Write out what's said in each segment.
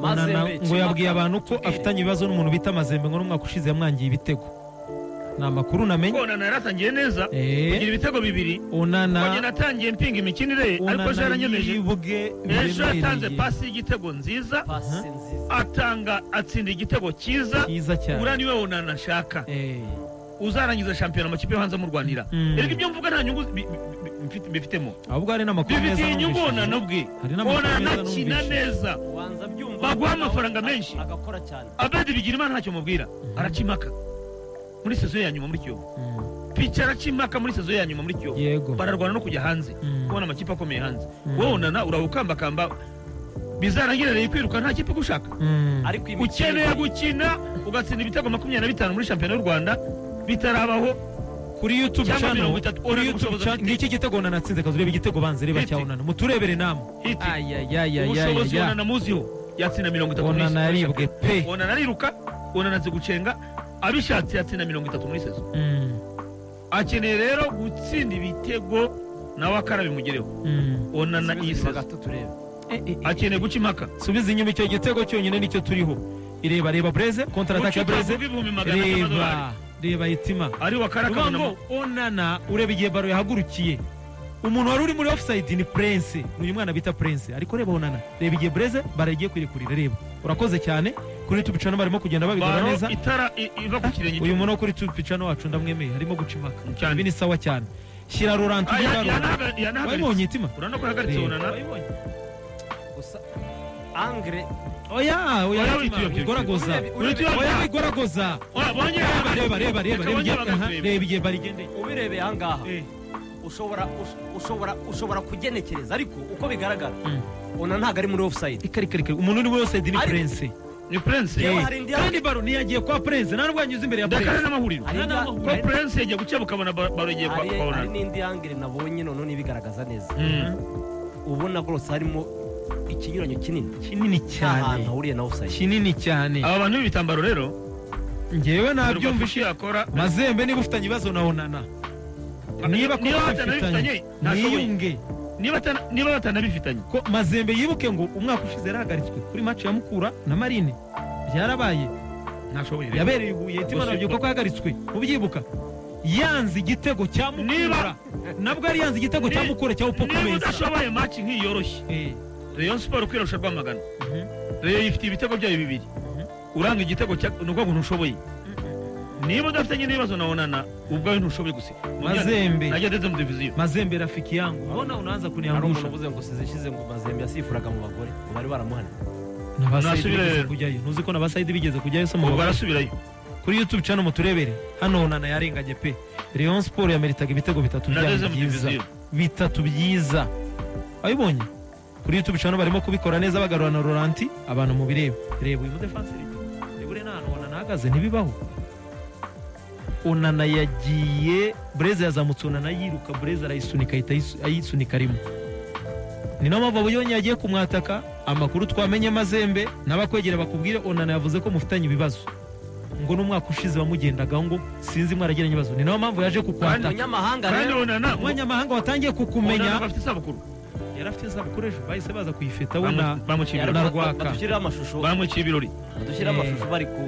Onana Mazembe, ngo yabwiye Chimaka. abantu ko afitanye ibibazo n'umuntu bita Mazembe, ngo n'umwaka ushize yamwangiye ibitego. Ni amakuru namenye. Onana yaratangiye neza kugira ibitego bibiri. Onana Njye natangiye mpinga imikinire ye, ariko ejo Onana yaranyemeje. yibwe Ejo yatanze biremereye. pasi y'igitego nziza, Pasi nziza. atanga, atsinda igitego cyiza. Cyiza cyane. Uriya niwe Onana nshaka uzarangiza shampiyona amakipe yo hanze amurwanira. Erega ibyo mvuga nta nyungu mbifitemo. Ahubwo hari n'amakuru meza Bifitiye inyungu numvishije. Onana ubwe. Hari n'amakuru Onana meza akina numvishije. neza. Wanza byumva. Baguha amafaranga menshi. Agakora cyane. Abedi Bigirimana ntacyo mubwira, araca impaka muri saison ya nyuma muri Kiyovu. Pica araca impaka muri saison ya nyuma muri Kiyovu. Bararwana no kujya hanze, kubona amakipe akomeye hanze. Wowe Onana urawukambakamba, bizarangira rero kwiruka nta kipe igushaka. Ariko iyi mikino Ukeneye gukina ugatsinda ibitego 25 muri shampiyona y'u Rwanda, bitarabaho. Kuri YouTube Cyangwa channel, 30. kuri Onana YouTube ubushobozi channel afite. Ngiki igitego Onana atsinze, kazi ureba igitego, banze reba Hiti. cya Onana, muturebere namwe. Hiti. Ayayayayaya. Ubushobozi Onana muziho, yatsinda 30 muri Onana yaribwe pe. Onana ariruka, Onana azi gucenga, abishatse yatsinda 30 muri saison. Akeneye rero gutsinda ibitego nawe akarabimugereho. Onana iyi Subiza inyuma saison gato turebe. Akeneye guca impaka. Subiza inyuma, icyo gitego cyonyine nicyo turiho. Ireba, reba Breze, contre attaque ya Breze. 100,000 by'amadolari. Reba, reba Hitima. Ari wakara Ruvuga akabona. ngo Onana, ureba igihe ballon yahagurukiye, umuntu wari uri muri offside ni Prince, ni uyu mwana bita Prince. Ariko reba Onana, reba igihe Breze baragiye kwirekurira. Reba, urakoze cyane. Kuri YouTube channel barimo kugenda babikora Ballon neza. itara iva ku kirenge. Uyu muntu wo kuri YouTube channel wacu ndamwemeye, harimo guca impaka. Cyane. Ibi ni sawa cyane. Shyira Laurent. Ah, Ujye yanahagaritse. wabibonye, Hitima? Urabona ko yahagaritse Reba. Onana. Wabibonye? Gusa angle Oya, oya. Oya, Hitima, wituye, wigoragoza. Wituye. Oya, wigoragoza. Oya, bongere. Reba, reba, reba, Reka reba. bongere Aha, bagaturebe. reba igihe barigendeye. Ubirebeye ahangaha, ushobora kugenekereza, ariko uko bigaragara Onana ntabwo ari muri offside. Reka, reka, reka, umuntu uri muri offside ni Prince. Ni Prince. Yewe, hari indi Kandi ballon ntiyagiye kwa Prince, nta nubwo yanyuze imbere ya Ndakare Prince. n'amahuriro. Hari Ko Prince yagiye gukebuka, abona ballon igiye kwa kwa hari Onana. n'indi angle nabonye noneho nibigaragaza neza. Ubona rwose harimo ikinyuranyo kinini. Kinini Nta cyane. hantu ahuriye na offside. Kinini cyane. Aba bantu b'ibitambaro rero Ngewe nabyumvishe nabyumvishe. Yakora. Mazembe, niba ufitanye ibibazo na Onana, niba Niba kuba batanabifitanye, bifitanye, ntashoboye. niyunge. Niba batanabifitanye. Ko Mazembe yibuke ngo umwaka ushize yarahagaritswe kuri match ya Mukura na Marine, byarabaye. Ntashoboye rero. Yabereye i Huye. Hitima, nabyibuka ko yahagaritswe, mubyibuka, yanze igitego cya Mukura. Nabwo yari yanze igitego cya Mukura cya Upoku Niba Meza. udashoboye match nk'iyi yoroshye, Rayon Sport kwirusha Rwamagana, Rayon ifite ibitego byayo bibiri, uranga igitego cya, ni ukuvuga ngo ntushoboye. Niba udafitanye n'ibibazo na Onana, ubwawe ntushoboye gusa. Mazembe. Najya ndetse mu division. Mazembe rafiki yangu, mbona unaanza Hari umuntu kuniangusha. uvuze ngo sizishize ngo Mazembe yasifuraga mu bagore, ngo bari baramuhana. N'abasayidi Nasubira bigeze rero. kujyayo, ntuzi ko n'abasayidi bigeze kujyayo se mu Ubwo bagore? arasubirayo. Kuri YouTube channel muturebere hano, Onana yarenganye pe. Rayon Sport yameritaga ibitego bitatu Na byayo deuxième byiza. division. Bitatu byiza wabibonye. Kuri YouTube channel barimo kubikora neza, bagarura na Laurent, abantu mubirebe. Reba uyu mudefanseri, reba uriya, n'ahantu Onana ahagaze ntibibaho. Onana yagiye, Breze yazamutse, Onana yiruka, Breze arayisunika, ahita ayisunika rimwe. Ni nayo mpamvu abonye yagiye kumwataka. Amakuru twamenye, Mazembe n'abakwegera bakubwire, Onana yavuze ko mufitanye ibibazo, ngo n'umwaka ushize wamugendagaho, ngo sinzi mwaragiranye ibibazo, ni nayo mpamvu yaje kukwataka. Umunyamahanga Kandi rero. Onana Umunyamahanga watangiye kukumenya. Onana afite isabukuru. Yari afite isabukuru ejo, bahise baza kuyifeta we na Bamuciye na ibirori. Rwaka. Badushyirireho amashusho. Bamuciye ibirori. Badushyirireho amashusho bari ku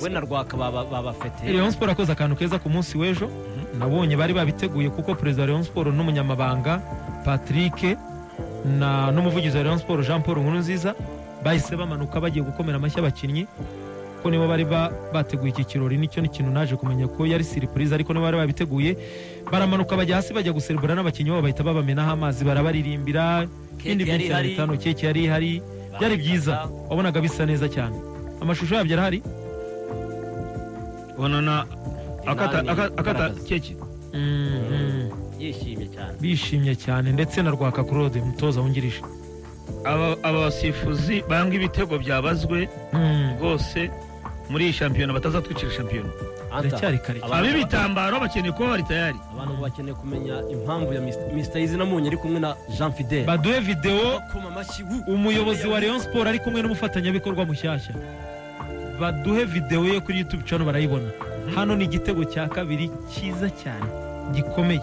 we na Rwaka babafete. Rayon Sport akoze akantu keza ku munsi w'ejo. Nabonye bari babiteguye, kuko perezida wa Rayon Sport n'umunyamabanga Patrick na n'umuvugizi wa Rayon Sport Jean Paul Nkurunziza bahise bamanuka bagiye gukomera amashyi abakinnyi, ko nibo bari bateguye iki kirori. Nicyo ni ikintu naje kumenya ko yari surprise, ariko nibo bari babiteguye. Baramanuka bajya hasi, bajya guserebura n'abakinnyi babo, bahita babamenaho amazi, barabaririmbira. Keke Ibindi yari byinshi cyane ihari. bitanu, keke yari ihari, byari byiza, wabonaga bisa neza cyane. Amashusho yabyo arahari. Onana akata Inani akata igaragaza. keke. Yishimye cyane. Bishimye cyane, ndetse na Rwaka Claude, umutoza wungirije. Aba basifuzi banga ibitego byabazwe rwose muri iyi shampiyona, batazatwicira shampiyona. Anta, Biracyari kare cyane. Ab'ibitambaro bakeneye kuba bari tayari. Abantu bakeneye kumenya impamvu ya Mr. Izina Munye ari kumwe na Jean Fidel Baduhe videwo. Bakoma amashyi wu. Umuyobozi wa Rayon Sport ari kumwe n'umufatanyabikorwa mushyashya, baduhe videwo ye kuri YouTube channel barayibona. Hano ni igitego cya kabiri cyiza cyane gikomeye.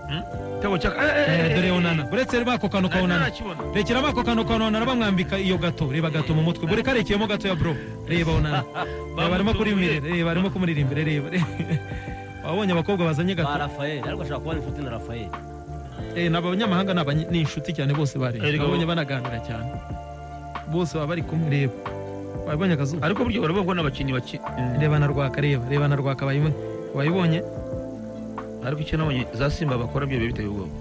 Igitego cya Dore Onana, uretse reba ako kantu ka Onana. Ntarakibona. Rekeramo ako kantu ka Onana, bamwambika iyo gato. Reba gato mu mutwe, buri karekeyemo gato ya bro. Reba Onana, reba arimo kuririmba, reba arimo kumuririmbira, reba. Wabonye abakobwa bazanye Ba gato? Rafael, ariko ashobora kuba ari inshuti na Rafael. Ni abanyamahanga, ni inshuti cyane bose bari. Erega Babonye banaganira cyane, bose baba bari kumwe. Reba, wabonye akazuba? Ariko burya baravuga ko n'abakinnyi baki Reba na Rwaka, reba, reba na Rwaka, wayibonye? Ariko icyo nabonye za Simba bakora byo biba biteye ubwoba.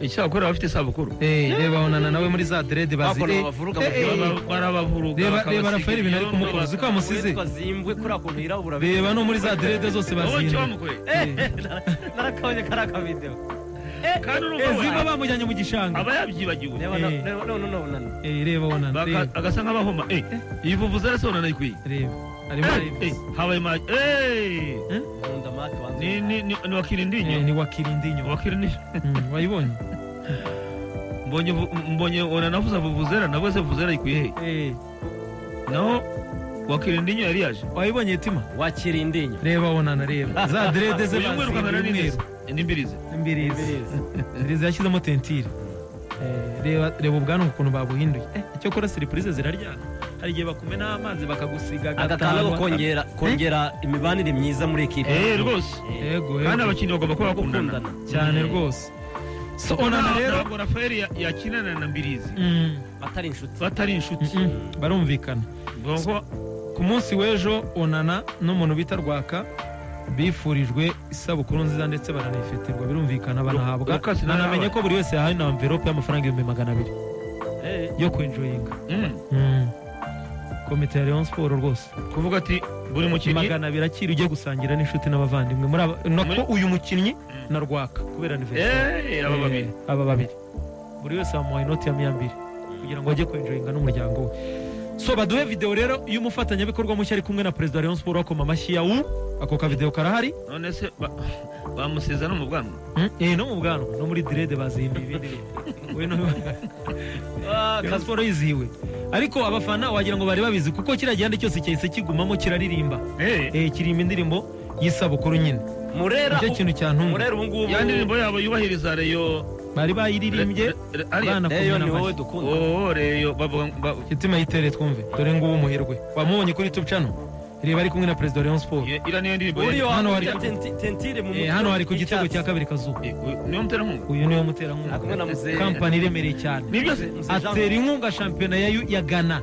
Icyo bakora bafite isabukuru. Reba Onana nawe muri za dread bazi. Bakora babavuruga mu gihugu. Barabavuruga. Reba Rafael ibintu ari kumukora, uzi ko yamusize? Witwa Zimbwe kuriya kuntu yirabura. Reba no muri za dread zose Wowe icyo bazinda. bamukoreye? Narakabonye kariya kavidewo. Kandi urumva Zimba we bamujyanye mu gishanga. Aba yabyibagiwe. Reba reba none Onana. Reba Onana, reba. Agasa nk'abahoma iyi vuvuzela se Onana ayikwiye? Reba arimo areba. Habaye ma Nkunda Mark wanze. Ni wakirindinyo. Ni wakirindinyo. Wakirindinyo. Wayibonye? Mbonye Onana avuza vuvuzela, nabwo se vuvuzela ayikwiye he? Naho wakirindinyo yari yaje. Wayibonye tima? Wakira indinyo. Reba Onana, reba za dread ze. Uyu mwirukankana Bazinduye. ni Umweru. N'imbirizi. Imbirizi, imbirizi yashyizemo teinture. Reba, reba ubwanwa ukuntu babuhinduye. Icyo kora surprise ziraryana, hari igihe bakumenaho amazi bakagusiga. Aka kantu ko kongera imibanire myiza muri ekipe. Rwose. Yego. Kandi Yego. abakinnyi bagomba kuba bakundana. Gukundana. Cyane rwose. So Onana rero Ntabwo Rafael yakinana na Mbirizi Batari inshuti. batari inshuti. Barumvikana. Ubwo Ku munsi w'ejo Onana n'umuntu bita Rwaka bifurijwe isabukuru nziza, ndetse baranifeterwa, birumvikana, banahabwa. Lucas nawe Nanamenye ko buri wese yahawe na envelope y'amafaranga 200,000 yo kwenjoyinga. Komite ya Rayon Sport rwose. Kuvuga ati buri mukinnyi 200 akira ujye gusangira n'inshuti n'abavandimwe muri aba, nako uyu mukinnyi na Rwaka kubera anniversaire. Aba babiri. Aba babiri buri wese bamuhaye inoti ya 200 kugira ngo ajye kwenjoyinga n'umuryango we. So baduhe video rero y'umufatanyabikorwa mushya ari kumwe na perezida wa Rayon Sport bakoma amashyi ya u ako kavideo karahari. None se bamusiza no mu bwanwa? No mu bwanwa no muri dread bazihinduye ibindi bintu. We no Rayon Sport yizihiwe, ariko abafana wagira ngo bari babizi, kuko kiriya gihande cyose cyahise kigumamo kiraririmba. Kiririmba indirimbo y'isabukuru nyine. Murera. Nicyo kintu cyantunga. Murera ubu ngubu. Ya ndirimbo yabo yubahiriza Reyo. Bari bayiririmbye. Ariya. Banakomye Reyo ni wowe n'amashyi. dukunda. Oh, Reyo bavuga Hitima yitere twumve. Dore ngubu umuherwe wamubonye kuri YouTube channel, reba ari kumwe na perezida wa Rayon Sport. Iriya niyo ndirimbo. Uriya Hano wakubita teinture mu mutwe Hano hari ku gitego y'icyatsi. cya kabiri kazuba. Niyo muterankunga. Uyu niwe muterankunga. Ari kumwe na muzehe. Kampani iremereye cyane. Ni byose. Muzehe Jean. Atera inkunga shampiyona ya Ghana.